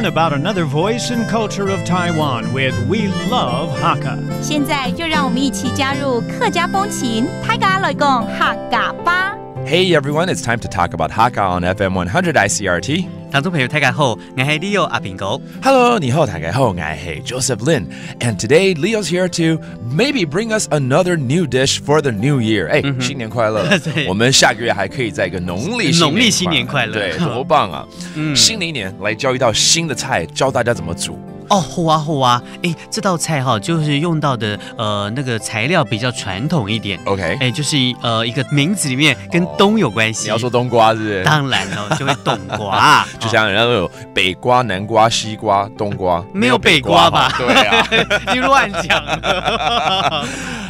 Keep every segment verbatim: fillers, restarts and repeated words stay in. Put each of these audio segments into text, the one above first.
About another voice and culture of Taiwan with We Love Hakka. 现在就让我们一起加入客家风情，大家来讲客家吧。 Hey everyone, it's time to talk about Hakka on F M one hundred I C R T. 听众朋友，大家好，我是 Leo 阿平哥。 Hello，你好，大家好，我是 Joseph Lin, and today Leo's here to maybe bring us another new dish for the new year. 哎，新年快乐！我们下个月还可以再一个农历新年快乐，农历新年快乐对，多棒啊！新的一年来教一道新的菜，教大家怎么煮。哦，好啊，好啊，哎，这道菜哈，就是用到的呃那个材料比较传统一点。 OK，哎，就是呃一个名字里面跟冬有关系。你要说冬瓜是不是？当然了，就会冬瓜，就像人家都有北瓜、南瓜、西瓜、冬瓜，没有北瓜吧？对啊。你乱讲。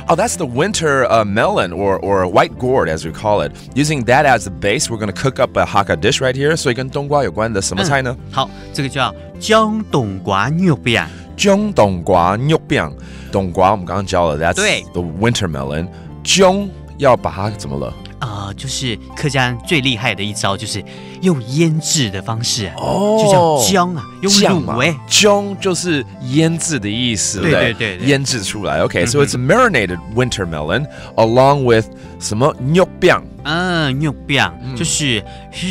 Oh, that's the winter uh, melon or or white gourd as we call it. Using that as the base, we're gonna cook up a Hakka dish right here. 所以跟冬瓜有关的什么菜呢？好，这个叫酱冬瓜肉饼。酱冬瓜肉饼，冬瓜我们刚刚教了，that's 对 the winter melon。酱要把它怎么了？啊、就是客家人最厉害的一招，就是用腌制的方式啊，哦就叫酱啊，用酱嘛卤哎，酱就是腌制的意思，对不对对对腌制出来。OK，so it's a marinated winter melon along with 什么肉饼？嗯，肉饼、就是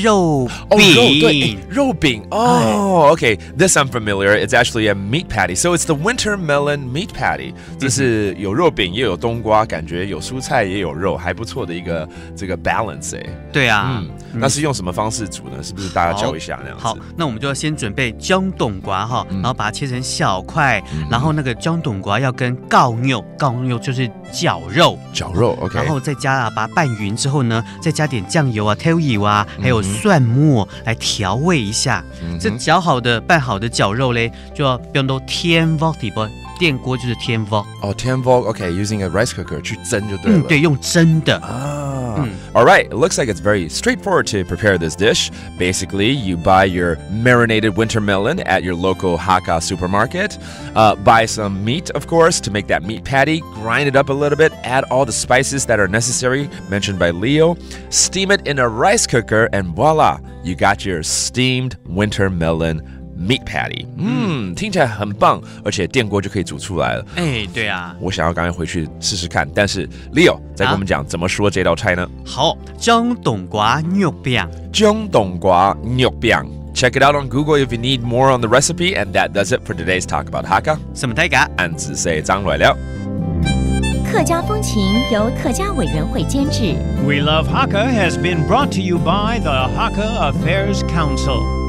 肉哦，饼。肉对，哎肉饼哦。OK, this I'm familiar. It's actually a meat patty. So it's the winter melon meat patty. 这是有肉饼，又有冬瓜，感觉有蔬菜也有肉，还不错的一个这个 balance 哎。对啊，嗯，那是用什么方式煮呢？是不是大家教一下那样子？好，那我们就要先准备酱冬瓜哈，嗯然后把它切成小块，然后那个酱冬瓜要跟絞肉，绞肉就是绞肉。绞肉，OK。然后再加啊，把它拌匀之后呢，再加点酱油啊、豆油啊，还有蒜末来调味一下。嗯哼这绞好的、拌好的绞肉嘞，就要用到电锅底部，电锅就是电锅。哦，电锅，OK，using a rice cooker 去蒸就对了。嗯，对，用蒸的。啊。All right, it looks like it's very straightforward to prepare this dish. Basically, you buy your marinated winter melon at your local Hakka supermarket. Uh, buy some meat, of course, to make that meat patty. Grind it up a little bit. Add all the spices that are necessary, mentioned by Leo. Steam it in a rice cooker, and voila, you got your steamed winter melon meat patty. 嗯，听起来很棒，而且电锅就可以煮出来了。哎，对啊。我想要赶快回去试试看。但是 Leo 再跟我们讲怎么说这道菜呢？好，酱冬瓜肉饼。酱冬瓜肉饼。Check it out on Google if you need more on the recipe. And that does it for today's Talk About Hakka. 什么大家？俺仔细张来了。客家风情由客家委员会监制。 We Love Hakka has been brought to you by the Hakka Affairs Council.